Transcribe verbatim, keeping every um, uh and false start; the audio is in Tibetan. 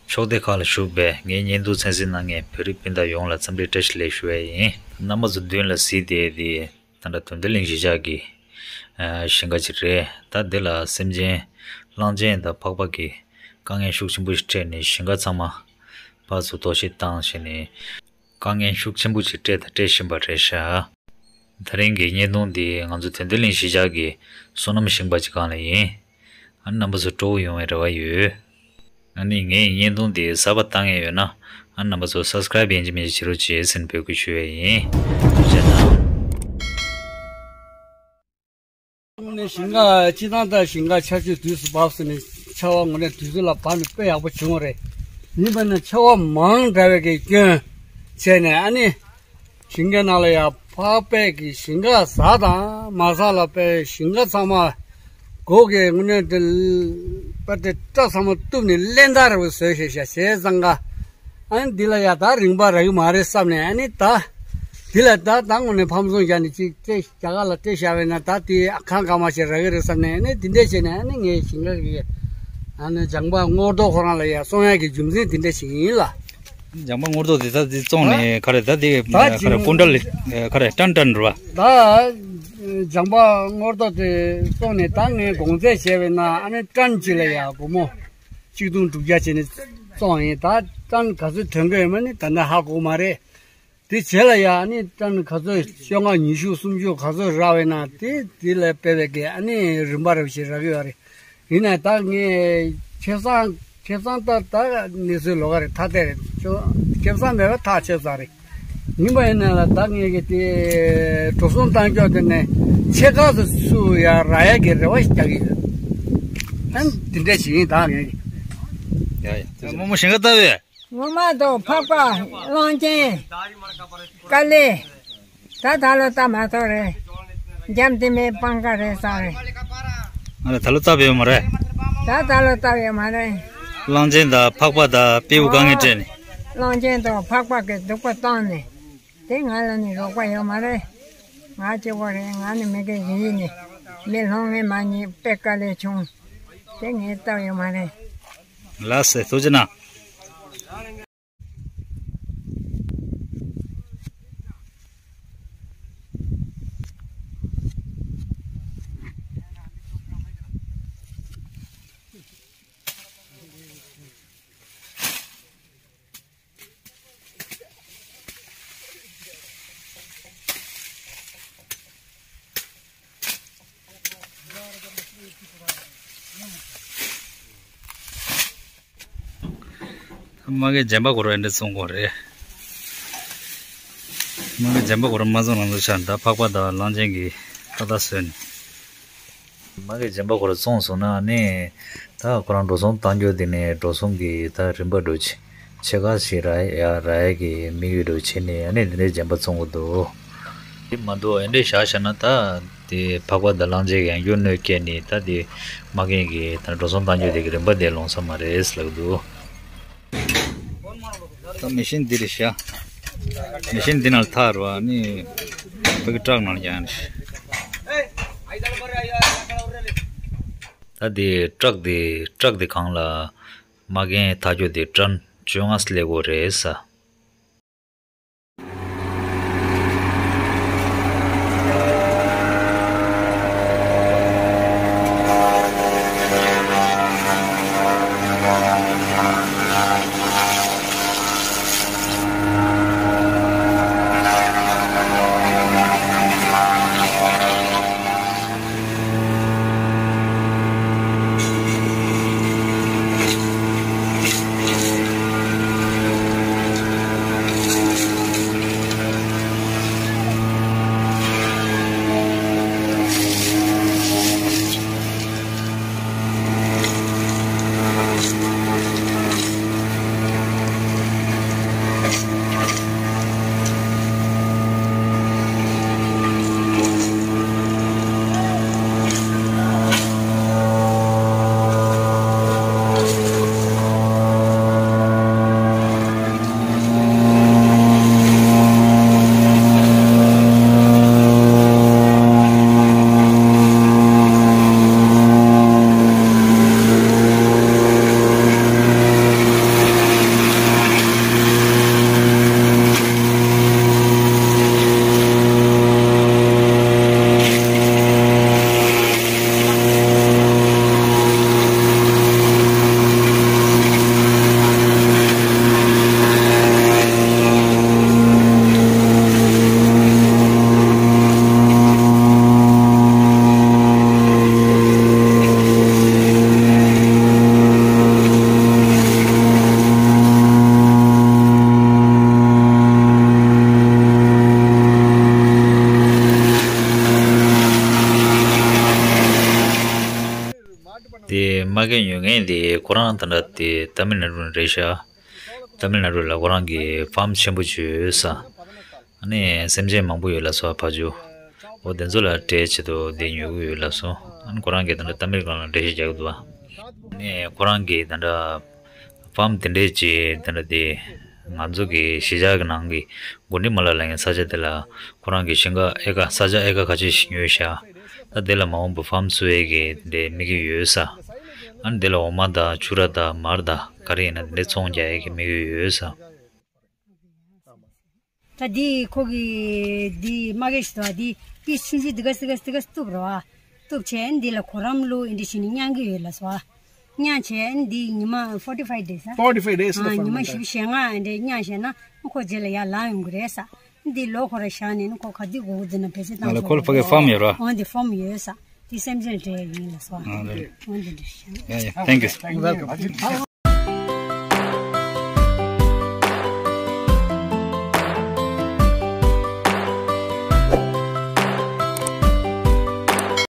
ཕྱོགས་སྡེ་ཁག་ལ་བཞུགས་པའི་ངའི་བརྙན་ཐུང་གསན་གཟིགས་གནང་མཁན་བོད་རིགས་སྤུན་ཟླ་ཡོངས་ལ་འཚམས་འདྲི་བཀྲ་ཤིས་བདེ་ལེགས་ཞུ་བ་ཡིན། རྣམ་པ་ཚོ་མདུན་ལ་གཟིགས་བསྡད་དེ་ད་ལྟ་དོན་ལྡན་གླིང་གཞིས་ཆགས་ཀྱི་ཨ་ཞིང་ཁ་ཅིག་རེད། ད་འདི་ལ་སེམས་ཅན་གླང་ཆེན་དང་ཕག་པ་གིས་དཀའ་ངལ་ཤུགས་ཆེན་པོ་ཞིག་འཕྲད་ནས་ཞིང་ཁ་ཚང་མ་ཕར་ཚུར་གཏོར་བཤིག་བཏང་བྱས་ནས་དཀའ་ངལ་ཤུགས་ཆེན་པོ་ཞིག་འཕྲད་དང་འཕྲད་བཞིན་པ་རེད་ཤག་དེ་རིང་གི་བརྙན་ཐུང་འདི་ང་ཚོ་དོན་ལྡན་གླིང་གཞིས་ཆགས་ཀྱི་སོ་ནམ་ཞིང་པ་ཅིག་སྒང་ལ་ཡིན། ཨ་ནི་རྣམ་པ་ཚོ་སྤྲོ་བོ་ཡོང་བའི་རེ་བ་ཡོད། ཨ་ནི་ངའི་བརྙན་ཐུང་འདི་གསར་པ་ལྟ་མཁན་ཡོད་ན་ཨ་ནི་རྣམ་པ་ཚོ་སབ་སི་ཀ་རེབ་ཡིན་གཅིག་མིན་གཅིག་བྱེད་རོགས་བྱེད་ཟེར་ནས་འབོད་སྐུལ་ཞུ་བ་ཡིན། ཐུགས་རྗེ་གནང་། ནས་ཞིང་ཁ་སྤྱི་བཏང་ད་ཞིང་ཁ་ཆར་ཆུ་དུས་སུ་བབས་སོང་ནས་ཆར་པ་དངོས་གནས་དུས་ཚོད་ལ་བབས་ནས་དཔེ་ཡག་པོ་བྱུང་བ་རེད། ཡིན་པ་ན་ཆར་པ་མང་དྲགས་པའི་གི་སྐྱོན་བྱས་ནས་ཨ་ནི་ཞིང་ཁའི་ནང་ལ་ཡང་ཕག་པས་ཀྱི་ཞིང་ཁ་ཟ་དང་མ་ཟ་ལ་དཔེ་ཞིང་ཁ་ཚང་མ་སྒོ་གི་དངོས་གནས་དེ་པ་དེ་སྐྲ་ཚང་མ་གཏུབ་ནས་ཀླན་ཐག་རེ་བ་བཟོས་ཤེས་ཤ་བྱས་ཙང་ཀ་ཨ་ནི་འདི་ལ་ཡ་ད་རིན་པ་རག་གི་མ་རེད་བསམ་ནས་ཨ་ནི་ད་འདི་ལ་ད་ད་དངོས་གནས་ཕམ་ཚོང་བཞག་ནས་ཅིག་སྤྲད་རྒྱ་གར་ལ་སྤྲད་བཞག་པས་ན་ད་དེ་ཁང་ཁ་མ་ཞིག་རག་གི་རེད་བསམ་ནས་ཨ་ནི་འདི་འདྲས་བྱས་ནས་ཨ་ནི་ངས་ཞིང་ཁ་གི་ཨ་ནི་ལྗང་པ་སྔོ་རྡོག་ཁོ་རང་ལ་ཡ་སོང་ཡ་གི་རྒྱུ་མཚན་འདི་འདྲས་ཞིག་ཡིན་ལ། ལྗང་པ་སྔོ་རྡོག་དེ་ད་དེ་བཙོངས་ནས་ག་རེ་ད་དེ་ད་ག་རེ་ཅིང་ཀུན་ཊལ་ག་རེ་ཊན་ཊན་རེད་བ། ད་ལྗང་པ་སྔོ་རྡོག་དེ་བཙོངས་ནས་ད་ངས་དགོང་ཟས་བྱས་པས་ན་ཨ་ནི་ཊན་གཅིག་ལ་ཡ་སྒོར་མོ་གཅིག་སྟོང་དྲུག་བརྒྱ་བྱས་ནས་བཙོངས་ཡིན། ད་ཊན་ག་ཚོད་ཐོན་གི་ཡོད་མ་ནི་ད་ལྟ་ཧ་གོ་མ་རེད། དེ་རྗེས་ལ་ཡ་ཨ་ནི་ཊན་ག་ཚོད་བཅོ་ལྔ་ཉི་ཤུ་སུམ་ཅུ་ག་ཚོད་རག་པས་ན་དེ་དེ་ལ་དཔེ་བའི་གི་ཨ་ནི་རིན་པ་རེ་བ་ཞིག་རག་གི་ཡོད་རེད། ཡིན་ནའི་ད་ངས་ཁེ་བཟང་ཁེ་བཟང་ད་ད་གནས་ཚུལ་ལོགས་ཀ་རེད། ཐ་དད་རེད། ཁེ་བཟང་མེད་པ་ཐག་ཆོད་ཙང་རེད། ཡིན་པ་ཡིན་ན་ལ་ད་ངས་གི་དེ་འགྲོ་སོང་བཏང་ཀྱོག་དེ་ནས་ཕྱེད་ཀ་ཙམ་ཚུར་ཡ་རག་ཡ་གི་རེ་བ་ཞིག་རྒྱག་གི་ཡོད། ཨ་ནི་དེ་འདྲ་ཞིག་ཡིན་ད་ངས་གི། ཡ་ཡ་རྨོ་མོ་ཞིང་ཁ་ལྟ་བས། ངོ་མ་དང་ཕག་པ་གླང་ཆེན་དཀའ་ལས། ད་ད་ལོ་ལྟ་མ་ཐུབ་རེད། འཇམ་དེ་མེད་སྤང་ཀ་རེད་ས་རེད། ང་ལ་ད་ལོ་ལྟ་བས་མ་རེད། ད་ད་ལོ་ལྟ་བས་མ་རེད། གླང་ཆེན་དང་ཕག་པ་དང་སྤྲེའུ་དཀའ་ངལ་སྤྲད་ནས། གླང་ཆེན་དང་ཕག་པ་གི་སྡུག་པ་བཏང་ནས། དེ་ང་ལ་ནི་རོགས་པ་ཡོད་མ་རེད། ང་གཅིག་པོ་རེད། ང་ནི་མི་དགེ་བཞི་ཡིན་ནི། མི་སློང་ངེ་མ་རྙེད་དཔེ་དཀའ་ལས་བྱུང་། དེ་ངས་ལྟ་ཡོད་མ་རེད། ལགས་སེ་ཐུགས་རྗེ་གནང་། མ་གི་རྗེན་པ་གོ་ར་འདི་བཙོང་གོ་རེད། མ་གི་རྗེན་པ་གོ་ར་མ་བཙོང་ནང་དུ་ཆ་ད་ཕག་པ་དང་གླང་ཆེན་གྱི་ཏག་ཏག་བཟོས་ནས། མ་གི་རྗེན་པ་ཁོ་ར་བཙོངས་སོང་ན་ནི་ད་ཁོ་རང་འགྲོ་སོང་བཏང་རྒྱུ་དེ་ནས་འགྲོ་སོང་གི་ད་རིན་པ་འགྲོ་ཆེ་ཆེ་ཁ་ཞིག་རག་ཡ་རག་ཡ་གི་དམིགས་ཡུལ་འགྲོ་བྱས་ནས་ཨ་ནི་དེ་འདྲའི་རྗེན་པ་བཙོང་གི་འདུག་དེ་མ་གཏོགས་ཨེ་འདྲས་བཞག་བཞག་ན་ད་དེ་ཕག་པ་དང་གླང་ཆེན་གྱི་ཡང་རྒྱུ་གནོད་སྐྱེལ་ནས་ད་དེ་མ་རྒན་གི་ད་འགྲོ་སོང་བཏང་རྒྱུ་དེ་གི་རིན་པ་དེ་ལོངས་ས་མ་རེད་ལབ་འདུག་ད་མེ་ཤིན་འདི་རེད་ཤག་མེ་ཤིན་འདི་ནང་ལ་ཐག་རུ་ཨ་ནི་ཕ་གི་ཊག་ནང་ལ་ཡང་རེད། ད་འདི་ཊག་འདི་ཊག་འདི་སྒང་ལ་མ་རྒན་ཐག་རྒྱུ་འདི་ཊོན་བཅོ་ལྔ་སླེབས་དགོས་རེད་ས། མ་གི་ཉོ་མཁན་དེ་ཁོ་རང་ད་ལྟ་དེ་ཏ་མིལ་ནཱ་ཌུ་ནས་རེད་ཤག་ཏ་མིལ་ནཱ་ཌུ་ལ་ཁོ་རང་གི་ཕཱམ་ཆེན་པོ་ཅིག་ཡོད་ས། ཨ་ནི་སེམས་ཅན་མང་པོ་ཡོད་ལབ་སོང་ཕ་ཇོ། འོ་དེ་ཚོ་ལ་སྤྲད་ཆེད་དུ་དེ་ཉོ་གི་ཡོད་ལབ་སོང་། ཨ་ནི་ཁོ་རང་གིས་ད་ལྟ་ཏ་མིལ་སྒང་ལ་འགྲེལ་བཤད་རྒྱག་གི་འདུག་བ། ཨ་ནི་ཁོ་རང་གིས་ད་ལྟ་ཕཱམ་དེ་འདྲས་ཅིག་ད་ལྟ་དེ་ང་ཚོ་གི་གཞིས་ཆགས་ཀྱི་ནང་གི་གོ་ཌི་མ་ལ་ལབ་མཁན་ས་ཆ་དེ་ལ་ཁོ་རང་གི་ཞིང་ཁ་ཨེ་ཀ་ས་ཆ་ཨེ་ཀ་ཁ་ཤས་ཤིག་ཉོས་ཤག་ད་དེ་ལ་མ་འོངས་པ་ཕཱམ་བཟོ་ཡས་ཀྱི་དེ་འདྲའི་དམིགས་ཡུལ་ཡོད་ས། ཨ་ནི་དེ་ལ་འོ་མ་དང་ཕྱུར་ར་དང་མར་དང་ག་རེ་ཡིན་ན་དེ་འདྲའི་ཚོང་རྒྱག་ཡས་ཀྱི་དམིགས་ཡུལ་ཡོད་ས། ད་འདི་ཁོ་གི་འདི་མ་གི་ཞིག་ཏུ་འདི་པིས་ཆུང་ཆུང་འདི་ག་འདི་ག་འདི་ག་གཏུབ་རོ། གཏུབ་བྱས་འདི་ལ་གོ་རམ་བླུགས་འདི་བྱས་ནས་མཉམ་གི་ཡོད་ལབ་སོང་། མཉམ་བྱས་འདི་ཉི་མ་forty five days་ཨ། Forty five days་ཨ། ཉི་མ་བཞི་བཅུ་ཞེ་ལྔ་འདི་མཉམ་བྱས་ན་ཁོ་རྗེས་ལ་ཡར་ལངས་ཡོང་གི་རེད་ས། འདི་ལོ་ཁོ་ར་བཞག་ནས་ཁོ་ག་དུས་དགོས་ཀྱི་འདུག་ན་བེད་སྤྱོད་བཏང་ཆོག་གི་རེད། ཁོ་ལ་ཕ་གི་ཕཱམ་ཡོད་ར། འོ་འདི་ཕཱམ་ཡོད་ས། འདི་སེམས་ཅན་སྤྲད་ཡིན་ལབ་སོང་། ཨ་འདི་འདྲ་ཞིག་ཡ་ཡ། Thank you.